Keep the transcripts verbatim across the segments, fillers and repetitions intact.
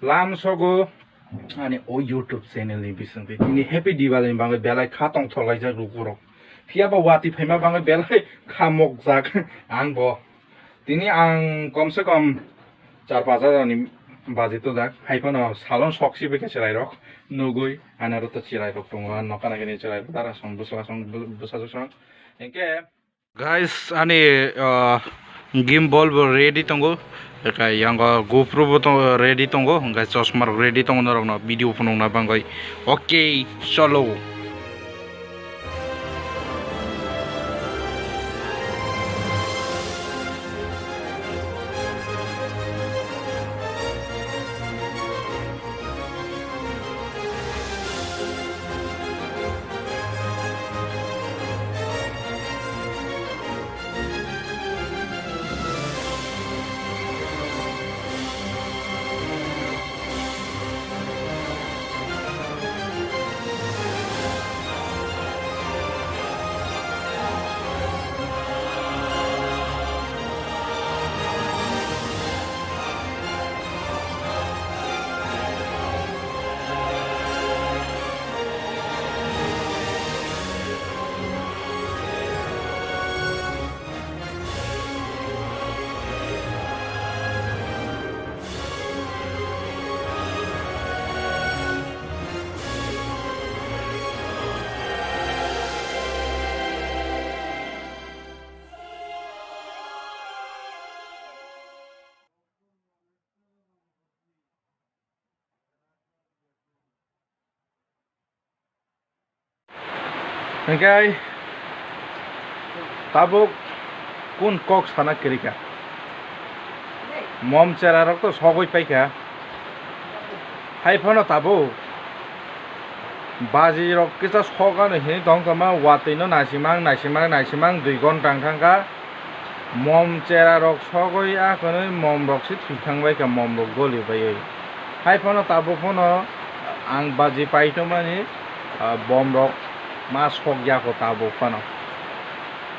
Lam sogo ani o YouTube channel ni bisingtwi tini Happy Diwali ni bagwi belai kha tongthok laijak lukurok. Phiya ba watwi phaima bagwi belai kha mokjak ang bo. Tini ang kom se kom char pach hajar ni baji tojak. Hai phano salon sok sibwi khe chwrairok nugwi, ani aro to chwrairok tongo, ang nokha nai khe chwrairok dara song, bwsla song, bwsajwk song. Hinkhe Guys, ani, ah, gimbal bo ready tongo, eka yango GoPro bo tongo, ready tongo, guys, chosma rok ready tongo, norok no video phunukna bagwi. Okay, cholo. Hingke tabuk kun kok sana kirika. Mom chera rok to sogwi paikha. Hai phano tabuk baji rok kisa sogano hini tong tongma watwi no naisimang, naisimang, naisimang dui gonta wng thangkha. Mom chera rok sogwi akhwnwi mom rok se thwi thang bai kha, mom rok goli baiwi. Hai phano tabuk phano ang baji paitongmani, ah, bom rok ma sok ya kho tabuk phano.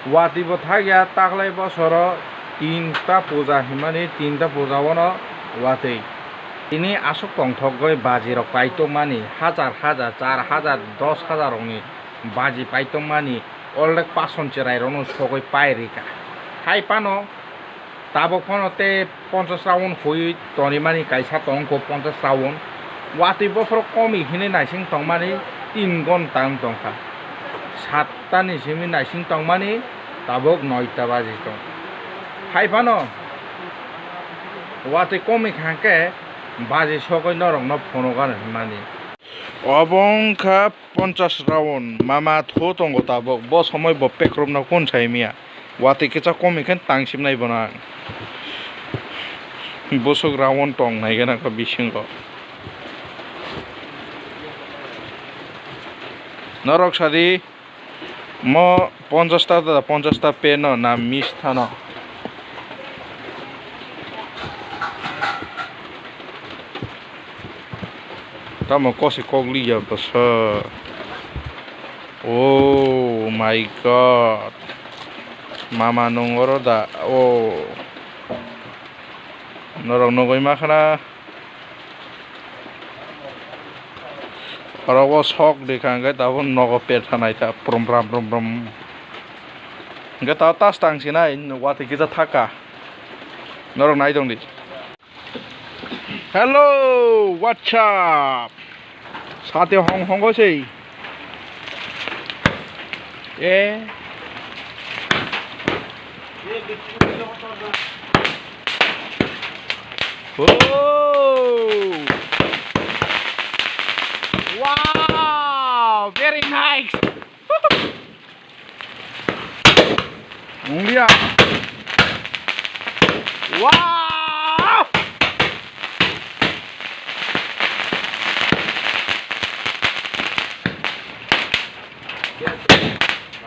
Watwi bo thak ya, taklai bosoro tinta puja hinmani, tinta puja o no watwi. Tini aswk tongthok goi baji rok paitongmani, hajar hajar, char hajar, dos hajar rokni baji paitongmani. Already pason cherai rokno sogwi pai rika. Hai phano tabuk phano tei ponchas round hui tonimani kaisa tongkho, ponchas round. Watwi bophoro komi hinwi naising tongmani tin gonta wng tongkha. Satta ni simi naising tongmani tabuk noita baji tong. Hai phano watwi komi kha khe baji sogwi norokno phunukgano hinmani. Obo wngkha ponchas round, mama thu tongo tabuk, bo somoi bo pekrupno kun sai miya, watwi kisa komi khe tang simnai bono ang. Bwswk round tong nai gana kho bisingo. Norok sadi. Mo ponchas ta da, ponchas ta pen no na miss thano. Tamo kosi kok liya bwsa. Oh my God. Mama nung oro da. Oh. Norok nugwi ma khana. Oro o sok de kha hwnkhe tabuk nogo petha naitha prum pram prum prum. Hwnkhe ta tas tang sinai watwi kisa thaka. Norok nai tong di. Hello, what's up? Sate hong hong ko sei. Eh. Oh. Wow, very nice. Wngya. Wow!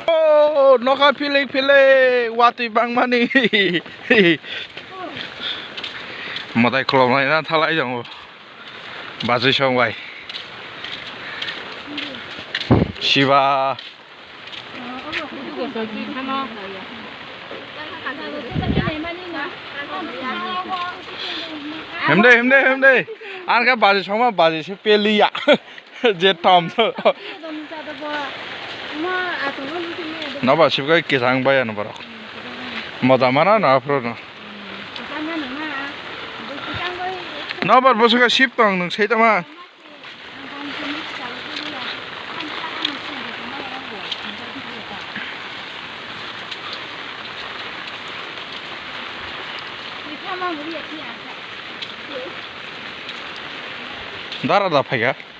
Oh, nokha philik philik watwi bangmani. Mwtai kholomnai na thalai tongo. Bachwi song bai. Siba. Hemde, hemde, hemde. Ang khe baji songma baji se peliya. Je tom to. Nobar sibga kisang baya nobar. Moja mana no afro no. Nobar bosuka sip tong nung sei tama. Dara da phaikha.